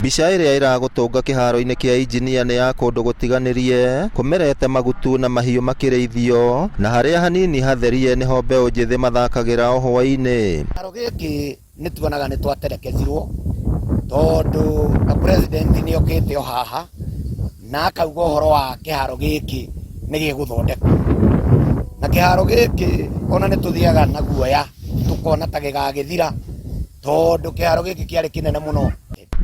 Mbica ĩrĩa ĩragũtũnga kĩharo-inĩ kĩa injinia nĩ ya kũndũ gũtiganĩrie, kũmerete magutu na mahiũ makĩrĩithio, na harĩa hanini hatherie nĩho mbeũ njĩthĩ mathakagĩra o hwaĩ-inĩ. Kĩharo gĩkĩ nĩ tuonaga nĩ twaterekezirwo tondũ ta president nĩ okĩte o haha na akauga ũhoro wa kĩharo gĩkĩ nĩ gĩgũthondekwo, na kĩharo gĩkĩ ona nĩ tũthiaga na guoya tũkona ta gĩgagĩthira tondũ kĩharo gĩkĩ kĩarĩ kĩnene mũno.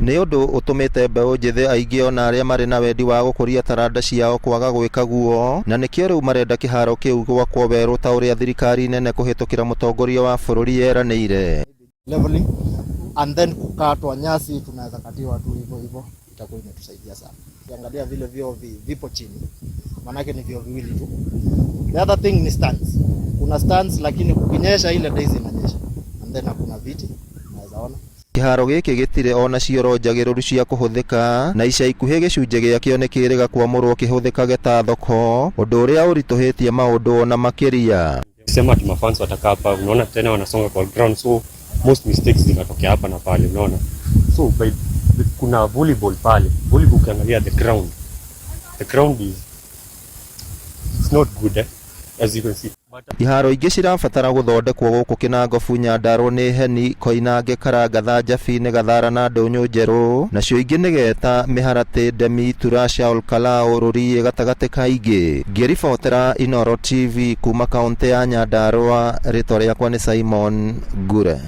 Nĩ ũndũ ũtũmĩte mbeũ njĩthĩ aingĩ o na arĩa marĩ na wendi wa gũkũria taranda ciao kwaga gwĩka guo, na nĩkĩo rĩu marenda kĩharo kĩu gwakwo werũ ta ũrĩa thirikari nene kũhĩtũkĩra mũtongoria wa bũrũri yeranĩire. Leveling and then kukatwa nyasi tunaweza katiwa tu hivyo hivyo, itakuwa imetusaidia sana. Ukiangalia vile vyoo vipo chini, manake ni vyoo viwili tu. The other thing ni stands. Kuna stands lakini kukinyesha ile days inanyesha and then hakuna viti, unaweza ona. Kĩharo gĩkĩ gĩtirĩ ona cioro njagĩrĩru cia kũhũthĩka na ica ikuhĩ gĩcunjĩ gĩakĩo nĩ kĩrĩga kwamũrwo kĩhũthĩkage ta thoko, ũndũ ũrĩa ũritũhĩtie maũndũ ona makĩria. Sema ati mafans watakaa hapa, unaona tena wanasonga kwa ground, so most mistakes zinatokea hapa na pale, unaona. So by kuna volleyball pale, volleyball ukiangalia the ground is, it's not good, eh, as you can see. But Iharo ingĩ cirabatara gũthondekwo gũkũ Kĩnangobu, Nyandarua nĩ Heni, Koinange, Karangatha, Njabini, Gathara na Ndũnyũ Njerũ, nacio ingĩ nĩ Geta, Mĩharatĩ, Ndemi, Turasha, Olkalau, Rũriĩ gatagatĩ ka ingĩ. Ngĩribotera Inooro TV kuma kaũntĩ ya Nyandarua, rĩtwa rĩakwa nĩ Simon Ngure.